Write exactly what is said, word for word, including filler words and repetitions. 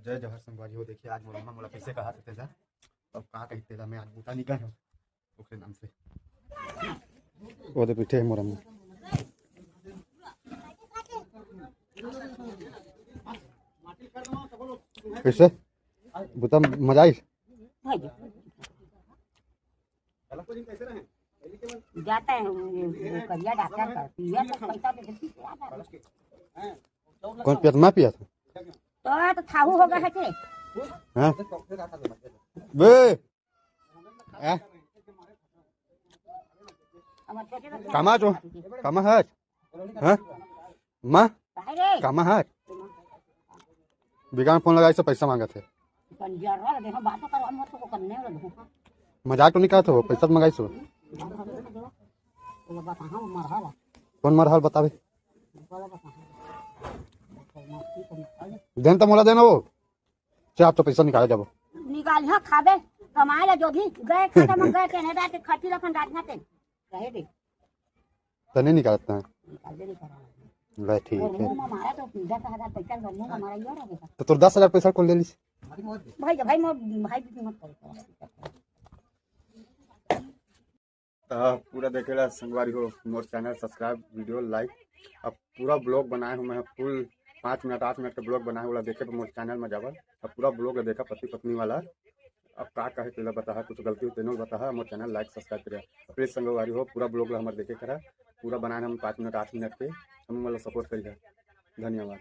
जय जोहार संगवारी हो, देखिए आज मोर अम्मा मोला कैसे कहा थे तेला, अब का कही तेला, मैं आज बूता निकल हूँ ओकरे नाम से। वो दे पीठे मोर अम्मा। कैसे बूता मजा आई? जाता है वो, वो करिया डॉक्टर का, पिया तो पैसा दे देती क्या जाने। कौन पिया था? मैं पिया था। तो, तो थाहू हो गया है के? हाँ? बे! आ? हमारे छोटे बच्चे कामा जो, कामा है? हाँ? माँ, काहे रे? कामा है? बिगान फोन लगाई से पैसा मांगत है। पंजरा लगे, हम बातों करवा मत को करने वाला धोखा। मजाक तो नहीं करत हो, पैसा तो मंगाई सो। वो बता, हाँ, मरहल। कौन मरहल बतावे? बोला बता। देन तो मोला देना वो। से आप तो पैसा निकाले जाबो। निकाल, हाँ, खाबे, कमाए ला जो भी, गए खाता में गए, कनाडा के खर्ची रखन डालना ते। कहे दे। तने निकालत ना। निकाल दे, निकाल। ले, ठीक और है। मुंह में मारा तो दस हजार पैसा लो, मुंह में मारा ये रहा बेटा। तो तोर दस हजार पैसा कौन ले ली? भाई, भाई, मैं, भाई, मत करो। तो पूरा देखेला संगवारी हो, मोर चैनल सब्सक्राइब, वीडियो लाइक। अब पूरा ब्लॉग बनाए हूँ मैं, फुल पाँच मिनट, आठ मिनट का ब्लॉग बनाए वाला देखे, मोर चैनल में जावल। अब पूरा ब्लॉग ला देखा, पति पत्नी वाला। अब का कहे तेला बताहा, कुछ गलती हो तेनो बताहा, मोर चैनल लाइक सब्सक्राइब करे। प्लीज संगवारी हो, पूरा ब्लॉग ला हमर देखे करा, पूरा बनाए हम पाँच मिनट, आठ मिनट के, हम मतलब सपोर्ट करिहा। धन्यवाद।